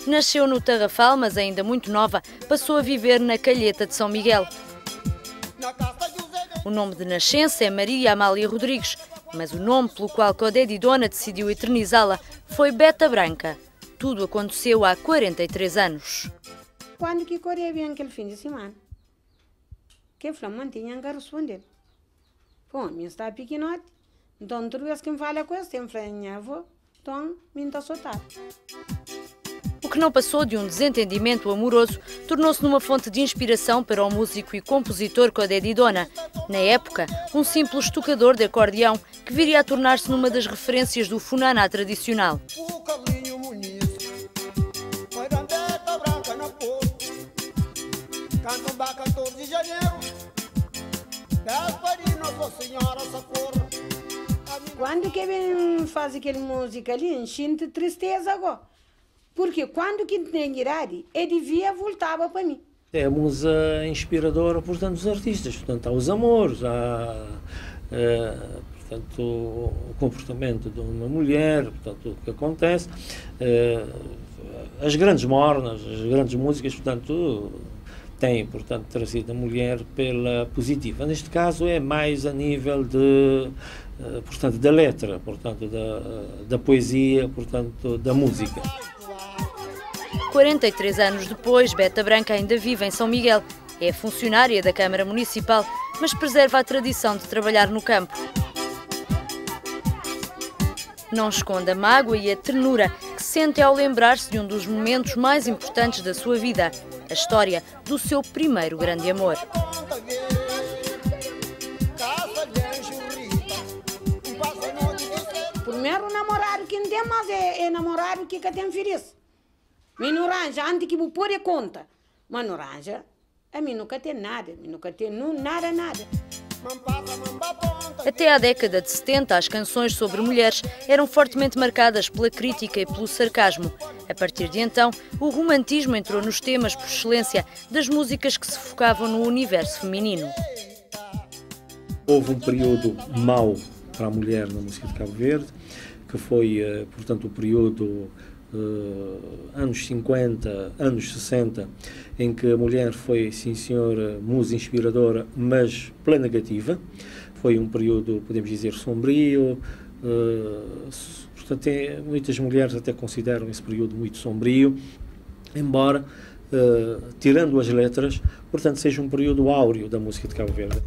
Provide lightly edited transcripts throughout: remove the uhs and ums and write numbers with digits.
Nasceu no Tarrafal, mas ainda muito nova, passou a viver na Calheta de São Miguel. O nome de nascença é Maria Amália Rodrigues, mas o nome pelo qual Codé Didona decidiu eternizá-la foi Beta Branca. Tudo aconteceu há 43 anos. Quando que corria bem aquele fim de semana? Que falou, mantinha que responder. Pô, minha está pequenote. Então, toda vez que me fala com ele, tem minha avó, então, me está soltado. O que não passou de um desentendimento amoroso tornou-se numa fonte de inspiração para o músico e compositor Codé Didona. Na época, um simples tocador de acordeão que viria a tornar-se numa das referências do funaná tradicional. Quando que vem fazer aquela música ali, enchente tristeza agora. Porque quando que tem idade, ele devia voltava para mim. É a musa inspiradora, portanto, dos artistas. Portanto, há os amores, há portanto, o comportamento de uma mulher, portanto, o que acontece. As grandes mornas, as grandes músicas, portanto, têm, portanto, trazido a mulher pela positiva. Neste caso é mais a nível de, portanto, da letra, portanto, da poesia, portanto, da música. 43 anos depois, Beta Branca ainda vive em São Miguel. É funcionária da Câmara Municipal, mas preserva a tradição de trabalhar no campo. Não esconde a mágoa e a ternura que sente ao lembrar-se de um dos momentos mais importantes da sua vida, a história do seu primeiro grande amor. Primeiro namorado que não tem, mas é namorado que tem filhos. Me não arranja, antes que vou pôr a conta. Mas não arranja, a mim nunca tem nada, a mim nunca tem nada, nada. Até à década de 70, as canções sobre mulheres eram fortemente marcadas pela crítica e pelo sarcasmo. A partir de então, o romantismo entrou nos temas por excelência das músicas que se focavam no universo feminino. Houve um período mau para a mulher na música de Cabo Verde, que foi, portanto, o período anos 50, anos 60, em que a mulher foi, sim senhora, musa inspiradora, mas pela negativa. Foi um período, podemos dizer, sombrio. Portanto, muitas mulheres até consideram esse período muito sombrio, embora, tirando as letras, portanto, seja um período áureo da música de Cabo Verde.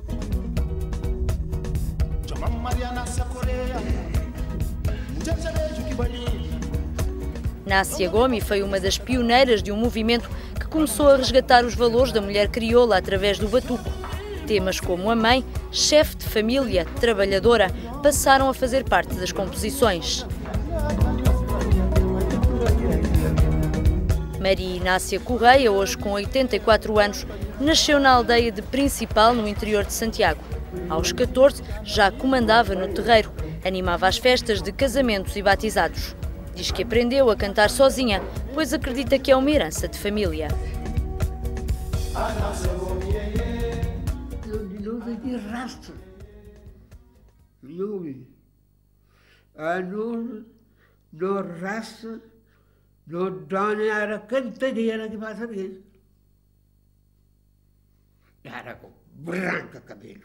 Nácia Gomi foi uma das pioneiras de um movimento que começou a resgatar os valores da mulher crioula através do batuco. Temas como a mãe, chefe de família, trabalhadora, passaram a fazer parte das composições. Maria Inácia Correia, hoje com 84 anos, nasceu na aldeia de Principal, no interior de Santiago. Aos 14, já comandava no terreiro, animava as festas de casamentos e batizados. Diz que aprendeu a cantar sozinha, pois acredita que é uma herança de família. Era com branca cabelo.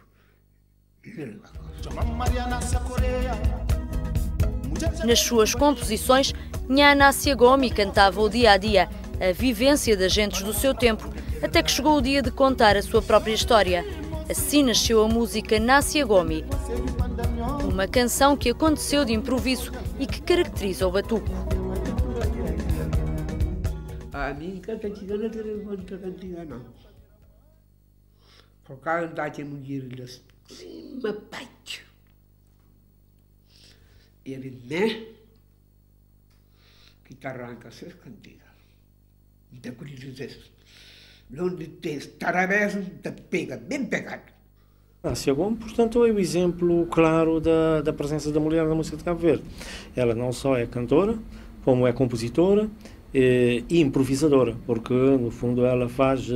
Nas suas composições, Nha Nácia Gomi cantava o dia a dia, a vivência das gentes do seu tempo, até que chegou o dia de contar a sua própria história. Assim nasceu a música Nácia Gomi, uma canção que aconteceu de improviso e que caracteriza o batuco. A mim canta cantiga não tem cantiga não. Por causa da mulher, uma parte. Ele né que arranca seus cantigas. Onde tem tarabés, te pega bem pegado. Nácia Gomi, portanto, é o exemplo claro da presença da mulher na música de Cabo Verde. Ela não só é cantora, como é compositora e improvisadora, porque no fundo ela faz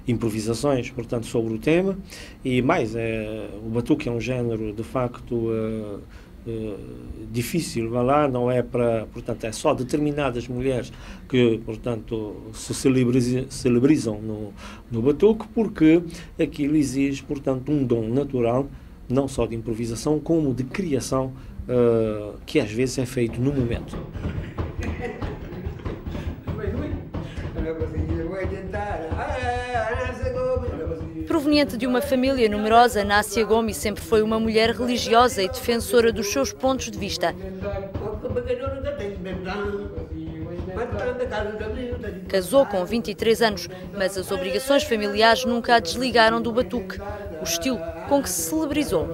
improvisações, portanto, sobre o tema, e mais, o batuque é um género de facto difícil, vá lá, não é para, portanto, é só determinadas mulheres que, portanto, se celebrizam no batuque, porque aquilo exige, portanto, um dom natural, não só de improvisação, como de criação, que às vezes é feito no momento. Proveniente de uma família numerosa, Nácia Gomi sempre foi uma mulher religiosa e defensora dos seus pontos de vista. Casou com 23 anos, mas as obrigações familiares nunca a desligaram do batuque, o estilo com que se celebrizou.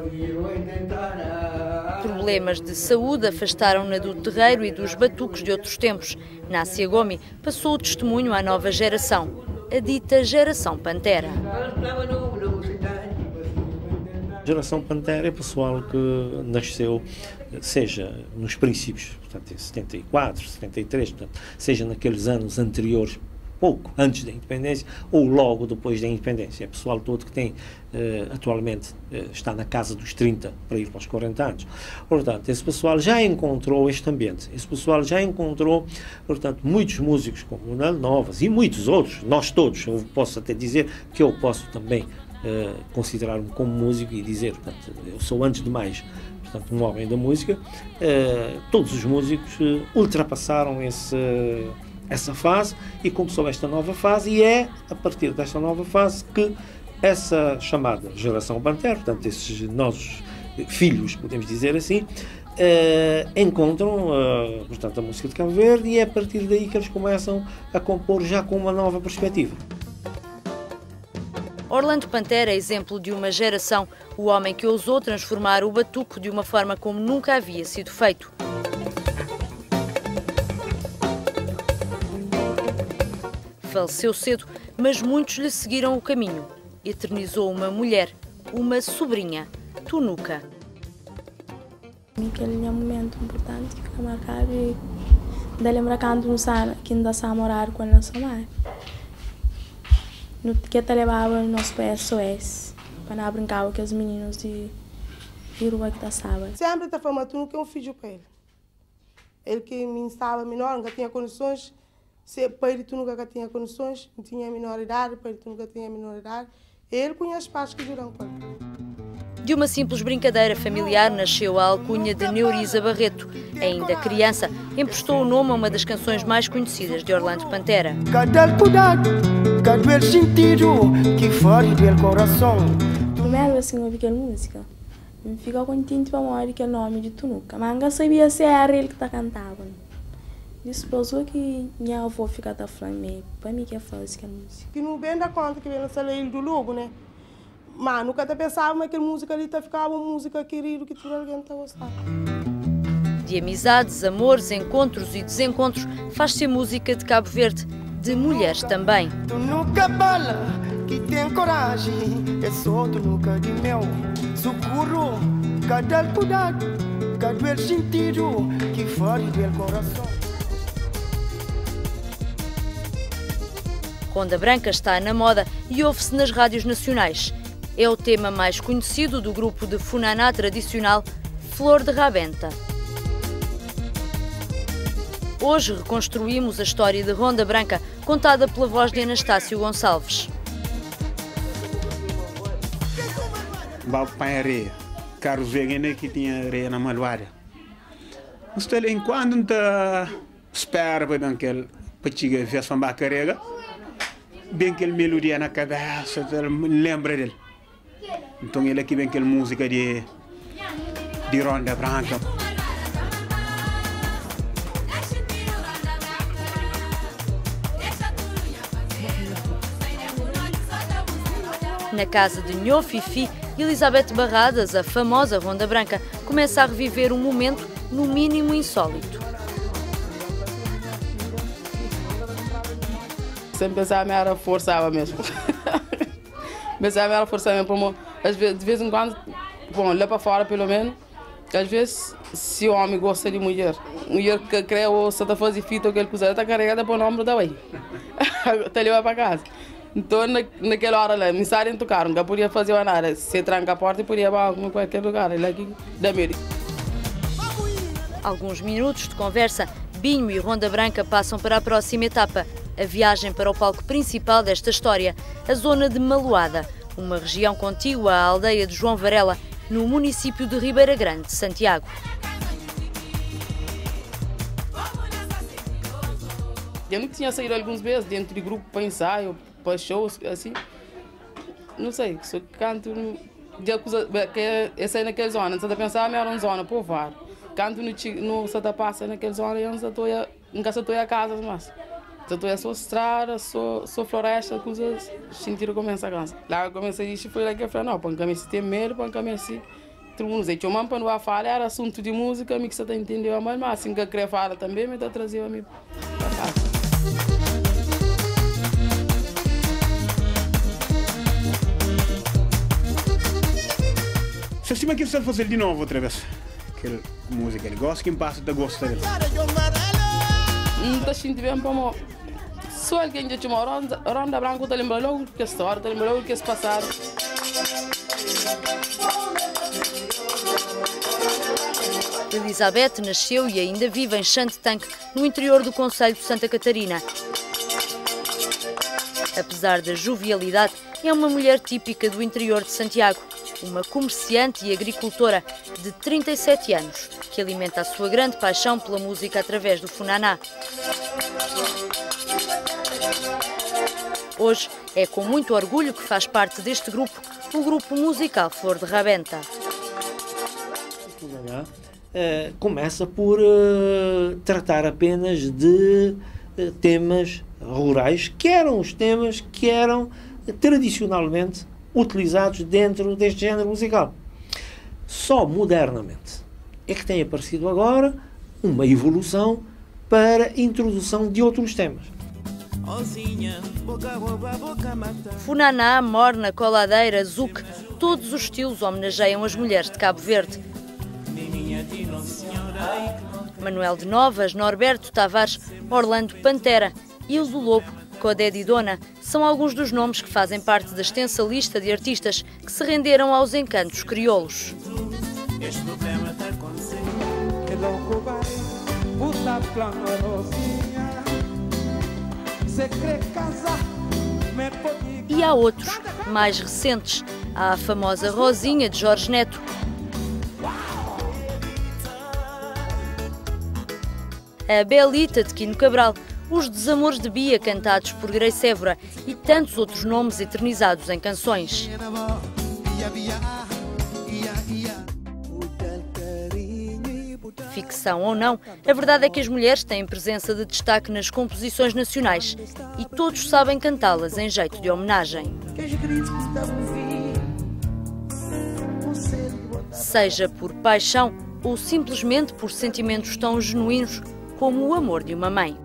Problemas de saúde afastaram-na do terreiro e dos batuques de outros tempos. Nácia Gomi passou o testemunho à nova geração, a dita Geração Pantera. A Geração Pantera é pessoal que nasceu, seja nos princípios, portanto, em 74, 73, portanto, seja naqueles anos anteriores, pouco antes da independência ou logo depois da independência. É pessoal todo que tem, atualmente, está na casa dos 30 para ir para os 40 anos. Portanto, esse pessoal já encontrou este ambiente, esse pessoal já encontrou, portanto, muitos músicos como o Nando Novas e muitos outros, nós todos, eu posso até dizer que eu posso também considerar-me como músico e dizer, portanto, eu sou antes de mais, portanto, um homem da música. Todos os músicos ultrapassaram essa fase e começou esta nova fase, e é a partir desta nova fase que essa chamada Geração Pantera, portanto, esses nossos filhos, podemos dizer assim, encontram, portanto, a música de Cabo Verde, e é a partir daí que eles começam a compor já com uma nova perspectiva. Orlando Pantera é exemplo de uma geração, o homem que ousou transformar o batuque de uma forma como nunca havia sido feito. Faleceu cedo, mas muitos lhe seguiram o caminho. Eternizou uma mulher, uma sobrinha, Tunuca. Aquele é um momento importante que fica marcado e ainda lembra quando não sabe, que ainda sabe morar com a nossa mãe. No que te levava o nosso SOS, para não brincar com os meninos de rua que tá sábado. Sempre está falando Tunuca é um filho para ele. Ele que me estava menor, nunca tinha condições. Se pai de tu nunca tinha condições, não tinha menor idade, pai de tu nunca tinha menor idade. Ele conhece pais que juram com ele. De uma simples brincadeira familiar nasceu a alcunha de Neuriza Barreto. Ainda criança, emprestou o nome a uma das canções mais conhecidas de Orlando Pantera. Primeiro vez que eu ouvi aquela música, me ficou contente para morrer aquele nome de Tunuca, mas não sabia se era ele que tá cantava. Depois que minha avó fica da falando, para mim que é fazer aquela música. Que não bem dá conta que vem na sala do lobo, né? Mas nunca te pensava que aquela música ali tá ficava uma música querida que tudo alguém tá gostando. De amizades, amores, encontros e desencontros, faz-se a música de Cabo Verde, de mulheres também. Tu nunca bala que tem coragem, é só tu nunca de meu socorro, cada cuidado, cada sentido que fora do coração. Ronda Branca está na moda e ouve-se nas rádios nacionais. É o tema mais conhecido do grupo de funaná tradicional Flor de Rabenta. Hoje reconstruímos a história de Ronda Branca, contada pela voz de Anastácio Gonçalves. Areia, carro velho que tinha areia na maluária. Mas enquanto não espera para aquele para chegar ver só uma carrega, bem aquela melodia na cabeça, lembra dele. Então ele aqui vem aquela música de Ronda Branca. Na casa de Nhô Fifi, Elizabeth Barradas, a famosa Ronda Branca, começa a reviver um momento, no mínimo insólito. Sempre pensava que era forçava mesmo. Pensava que era forçava mesmo. Às vezes, de vez em quando, bom, lá para fora pelo menos, às vezes, se o homem gosta de mulher, mulher que crê ou se está fazendo fita ou aquele coisa, está carregada para o nome da mãe. Está levando para casa. Então, naquela hora lá, me saem do carro, não podia fazer nada. Se tranca a porta, podia ir para qualquer lugar, lá aqui da América. Alguns minutos de conversa, Binho e Ronda Branca passam para a próxima etapa, a viagem para o palco principal desta história, a zona de Maluada, uma região contígua à aldeia de João Varela, no município de Ribeira Grande, Santiago. Eu não tinha saído alguns vezes dentro de grupo para ensaio, para shows, assim. Não sei, só canto de acusa, que eu saí naquela zona, não sei pensar, era uma zona povoada. Canto no no só passa naquela zona, eu não estou nunca estou a casa, mas estou a só estrada, só floresta, coisas, sentir começa a cansa. Lá eu comecei a dizer, foi lá que eu falei, não, para mim se tem medo, para mim se todo mundo dizia, eu para não falar, era assunto de música, me que você tá entendendo mais, mas assim que eu queria falar também, me tá trazendo a mim para casa. Se acima que você fazer de novo outra vez. Aquela música ele gosta, quem passa da gosta dele. Não tá sentindo bem como só alguém já tinha ronda, ronda branca, tá lembrando logo que a história, tá lembrando logo que esse passado. Elizabeth nasceu e ainda vive em Xantetanque, no interior do concelho de Santa Catarina. Apesar da jovialidade, é uma mulher típica do interior de Santiago, uma comerciante e agricultora de 37 anos, que alimenta a sua grande paixão pela música através do funaná. Hoje é com muito orgulho que faz parte deste grupo, o grupo musical Flor de Rabenta. O funaná começa por tratar apenas de temas rurais, que eram os temas que eram tradicionalmente utilizados dentro deste género musical. Só modernamente é que tem aparecido agora uma evolução para a introdução de outros temas. Funaná, morna, coladeira, zouk, todos os estilos homenageiam as mulheres de Cabo Verde. Manuel de Novas, Norberto Tavares, Orlando Pantera, Ildo Lobo, Codé di Dona são alguns dos nomes que fazem parte da extensa lista de artistas que se renderam aos encantos crioulos. E há outros, mais recentes. Há a famosa Rosinha de Jorge Neto, a Belita de Quino Cabral, os Desamores de Bia cantados por Grace Évora e tantos outros nomes eternizados em canções. Ficção ou não, a verdade é que as mulheres têm presença de destaque nas composições nacionais e todos sabem cantá-las em jeito de homenagem. Seja por paixão ou simplesmente por sentimentos tão genuínos como o amor de uma mãe.